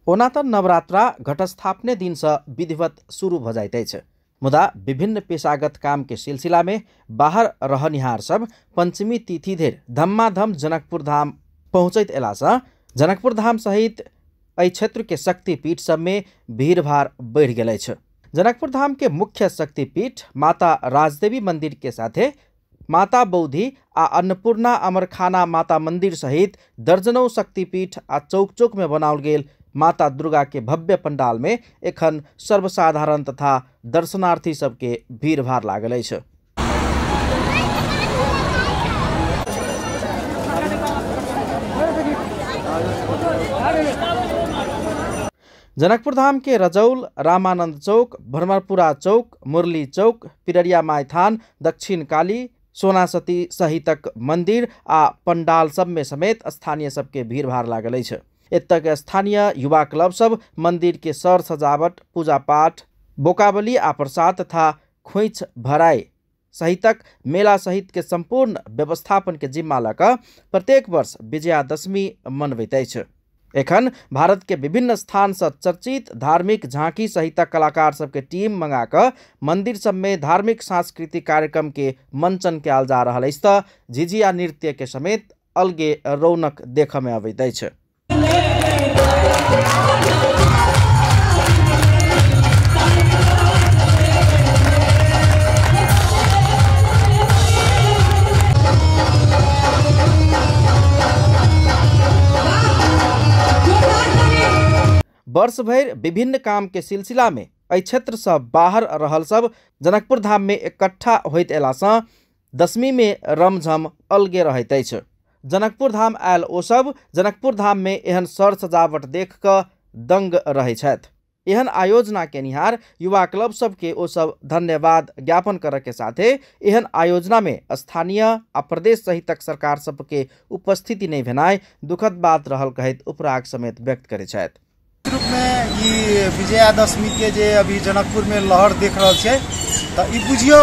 ओना त नवरात्रा घटस्थापने दिन से विधिवत शुरू भ जाइत अछि, मुदा विभिन्न पेशागत काम के सिलसिला में बाहर रहनिहार सब पंचमी तिथि धरि धमाधम जनकपुर धाम पहुँचैत अयलासँ जनकपुर धाम सहित एहि क्षेत्र के शक्तिपीठ सब में भीड़भाड़ बढ़ि गेल अछि। जनकपुर धाम के मुख्य शक्तिपीठ माता राजदेवी मंदिर के साथे माता बौद्धि आ अन्नपूर्णा अमरखाना माता मंदिर सहित दर्जनों शक्तिपीठ आ चौक चौक में बनाओल गेल माता दुर्गा के भव्य पंडाल में एखन सर्वसाधारण तथा दर्शनार्थी सबके भीड़भाड़ लागल अछि। जनकपुर धाम के रजौल, रामानंद चौक, भ्रमरपुरा चौक, मुरली चौक, पिररिया माइथान, दक्षिण काली, सोनासती सहितक मंदिर आ पंडाल सब में समेत स्थानीय सबके भीड़भाड़ लागल अछि। एतय के स्थानीय युवा क्लब सब मंदिर के सर सजावट, पूजा पाठ, बोकाबली आ प्रसाद तथा खोइछ भराई सहितक मेला सहित के संपूर्ण व्यवस्थापन के जिम्मा लऽ कऽ प्रत्येक वर्ष विजयादशमी मनबैत अछि। एखन भारत के विभिन्न स्थान से चर्चित धार्मिक झांकी सहितक कलाकार सबके टीम मंगा कऽ मंदिर सब में धार्मिक सांस्कृतिक कार्यक्रम के मंचन कयल जा रहल अछि त झिझिया नृत्य के समेत अलगे रौनक देखऽ में अबैत अछि। वर्ष भरि विभिन्न काम के सिलसिला में एहि क्षेत्र से बाहर रहल सब जनकपुर धाम में इकट्ठा होइत अयलासँ दशमी में रमझम अलगे रहैत अछि। जनकपुर धाम आयल ओ सब जनकपुर धाम में एहन सर सजावट देख कऽ दंग रहै छथि। एहन आयोजना केनिहार युवा क्लब सबके ओ सब धन्यवाद ज्ञापन करऽ के साथे एहन आयोजना में स्थानीय आ प्रदेश सहितक सरकार सबके उपस्थिति नहीं भेनाइ दुखद बात रहल कहैत उपराग समेत व्यक्त करै छथि। रूप में ई विजयादशमी के जे अभी जनकपुर में लहर देख रहल छै त ई बुझियौ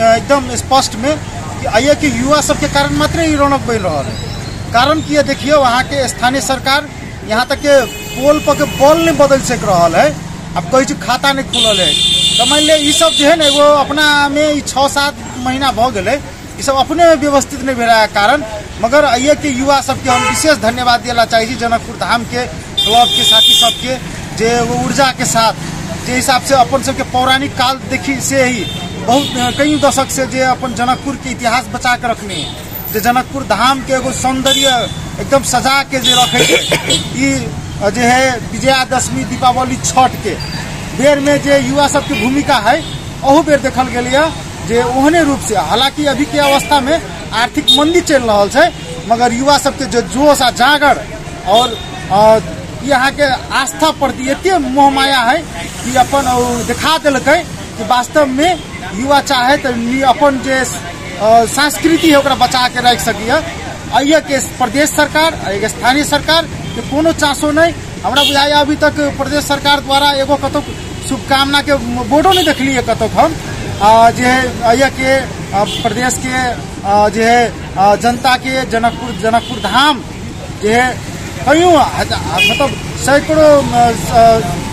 एकदम स्पष्ट में कि आइए के युवा सबके कारण मात्र ई रौनक बढ़ि रहल है। कारण कि देखियौ अहाँ के स्थानीय सरकार यहाँ तक के पोल पर के बॉल नहीं बदल सक रहल है, अब कहै छै खाता नहीं खुलल है। तो मान लिअ ई सब जे है ने एगो अपना में ई 6-7 महीना भऽ गेलै, ई सब अपने में व्यवस्थित नहीं भेला के कारण। मगर आइए के युवा सबके हम विशेष धन्यवाद दिला चाहै छी, जनकपुर धाम के क्लब के साथी सबके, जे एगो ऊर्जा के साथ जे हिसाब से अपन सबके पौराणिक काल देखी से ही बहुत कई दशक से जे अपन जनकपुर के इतिहास बचा के रखने है, जे जनकपुर धाम के एगो सौंदर्य एकदम सजा के जे रखे ई जे है विजयादशमी, दीपावली, छठ के बेर में जे युवा सबके भूमिका है अहू बेर देखल गेल जे ओहने रूप से। हालांकि अभी के अवस्था में आर्थिक मंदी चल रहा है, मगर युवा सबके जो जोश आ जागर और यहाँ के आस्था प्रति एते मोहमाया है कि अपन दिखा देलकै कि वास्तव में युवा चाहे तो अपन जे संस्कृति है ओकरा बचा के रख सकिए। अइए के प्रदेश सरकार, स्थानीय सरकार के कोनो चांसो नहीं। हमरा बुझाइए अभी तक प्रदेश सरकार द्वारा एगो कतौ शुभकामना के बोर्डो नहीं देखलिए कतौ हम। जे है अइए के प्रदेश के जे है जनता के जनकपुर जनकपुर धाम जे है कईयों मतलब सैकड़ों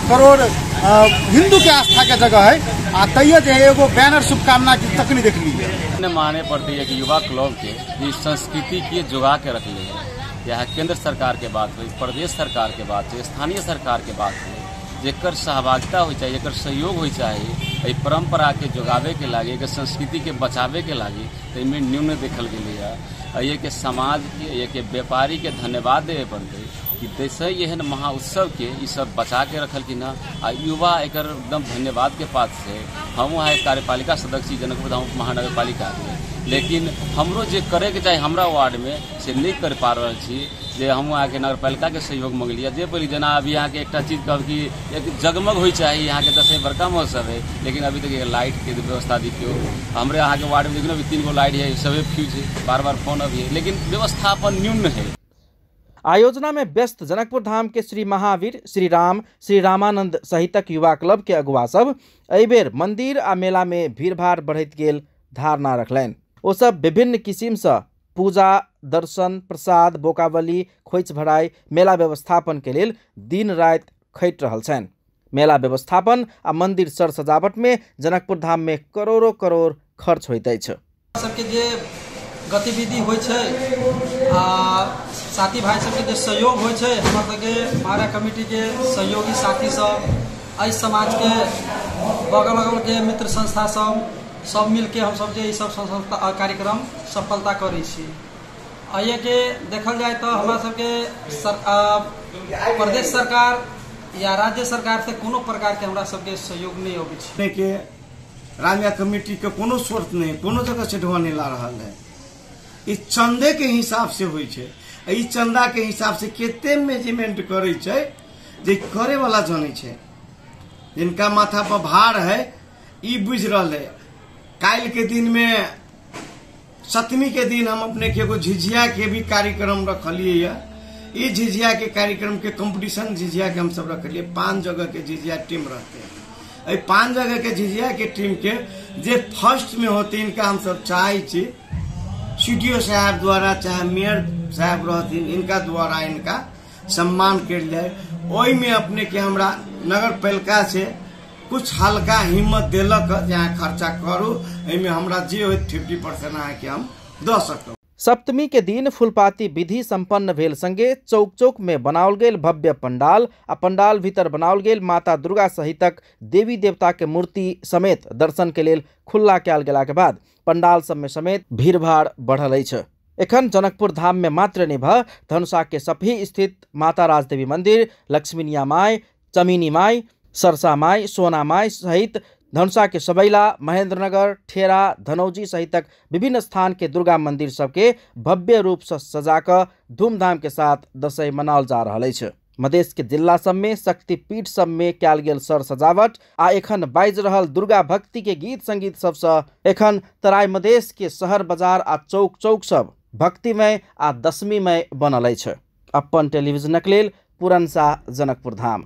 करोड़ हिंदू के आस्था के जगह है, आ तैयो जे है एगो बैनर शुभकामना के तक नहीं देखलिए। माने पड़ती है कि युवा क्लब के इस संस्कृति के जोगा के रखले है। यहाँ केंद्र सरकार के बात हुई, प्रदेश सरकार के बात हुई, स्थानीय सरकार के बात हुई, जेकर सहभागिता हो चाहे, जेकर सहयोग हो चाहे, एहि परंपरा के जोगावे के लागे, एकर संस्कृति के बचावे के लागे, तो एहिमे न्यून देखल गेलै है। एहिके समाज के, एहिके व्यापारी के धन्यवाद देवे पड़तै कि देश एहन महा उत्सव के ई सब बचा के रखलखिन हँ। आ युवा एकर एकदम धन्यवाद के पात्र है। हम वहाँ कार्यपालिका सदस्य जनकपुर धाम महानगर पालिका के, लेकिन हमरो जे करे के चाही हमरा वार्ड में से नहीं कर पा रहल छी। जे हम अहाँके नगरपालिका के सहयोग मंगलियै जे बोली जेना अभी अहाँके एकटा चीज कहब कि एक जगमग होइ चाही, अहाँके दसैँ बड़का महोत्सव है, लेकिन अभी तक लाइट के व्यवस्था देखियौ हमरे अहाँके वार्ड में देखियौ अभी 3 गो लाइट है, सभे फ्यूज है, बार बार फोन अभी है, लेकिन व्यवस्थापन न्यून है। आयोजना में व्यस्त जनकपुर धाम के श्री महावीर, श्री राम, श्री रामानंद सहितक युवा क्लब के अगुआ सब एहि बेर मंदिर आ मेला में भीड़भाड़ बढ़ैत गेल धारणा रखलनि। ओ सब विभिन्न किसिम से पूजा, दर्शन, प्रसाद, बोकावली, खोइछ भराई, मेला व्यवस्थापन के लेल दिन राति खटि रहल छनि। मेला व्यवस्थापन आ मंदिर सर सजावट में जनकपुर धाम में करोड़ों करोड़ खर्च होइत अछि। सबके जे गतिविधि होइ छै आ साथी भाई सबके जे सहयोग होइ छै, हमर सबके मारा कमिटी के सहयोगी साथी सब, एहि समाज के बगल बगल के मित्र संस्था सब मिलके हम सब जे ई सब संस्था कार्यक्रम सफलता करै छी। एहिके देखल जाय तो हमरा सबके प्रदेश सरकार या राज्य सरकार से कोनो प्रकार के हमरा सबके सहयोग नहीं अबै छै। के रामिया कमेटी के कोनो स्रोत नहीं, कोनो जगह से ढोआ नहीं ला रहा है। ई चंदे के हिसाब से होइ छै, ई चंदा के हिसाब से कते मेजरमेंट करै छै जे करे वाला जानै छै, जिनका माथा पर भार है ई बुझि रहल है। काल्हि के दिन में सप्तमी के दिन हम अपने के एगो झिझिया के भी कार्यक्रम रखलिए ये। ई झिझिया के कार्यक्रम के कंपटीशन झिझिया के हम सब रखलिए। 5 जगह के झिझिया टीम रहते हैं। एहि 5 जगह के झिझिया के टीम के जे फर्स्ट में होते इनका हम सब चाहे छी सीडीओ साहब द्वारा चाहे मेयर साहब रहथिन इनका द्वारा इनका सम्मान कयल जाय। ओहिमे अपने के हमरा नगर पालिका से कुछ हल्का हिम्मत देलक जे अहाँ खर्चा करू, एहिमे हमरा जे होत 50% अहाँके हम दऽ सकब। सप्तमी के दिन फुलपाती विधि संपन्न भेल संगे चौक चौक में बनाओल गेल भव्य पंडाल आ पंडाल भीतर बनाओल गेल माता दुर्गा सहितक देवी देवता के मूर्ति समेत दर्शन के लेल खुल्ला कयल गेला के बाद पंडाल सब में समेत भीड़भाड़ बढ़ल अछि। एखन जनकपुर धाम में मात्र नहि भ धनुषा के सपही स्थित माता राजदेवी मंदिर, लक्ष्मीनिया माई, चमीनी माई, सरसा माई, सोना माई सहित धनुषा के सबैला, महेंद्रनगर, ठेरा, धनौजी सहितक विभिन्न स्थान के दुर्गा मंदिर सबके भव्य रूप से सजा धूमधाम के साथ दसैँ मनाओल जा रहल अछि। मधेश के जिला सब में शक्तिपीठ सब में कयल गेल सर सजावट आ एखन बाजि रहल दुर्गा भक्ति के गीत संगीत सबसँ एखन तराई मधेश के शहर बाजार आ चौक चौक सब भक्तिमय आ दशमीमय बनल अछि। अपन टेलीविजनक लेल पूरन शाह, जनकपुर धाम।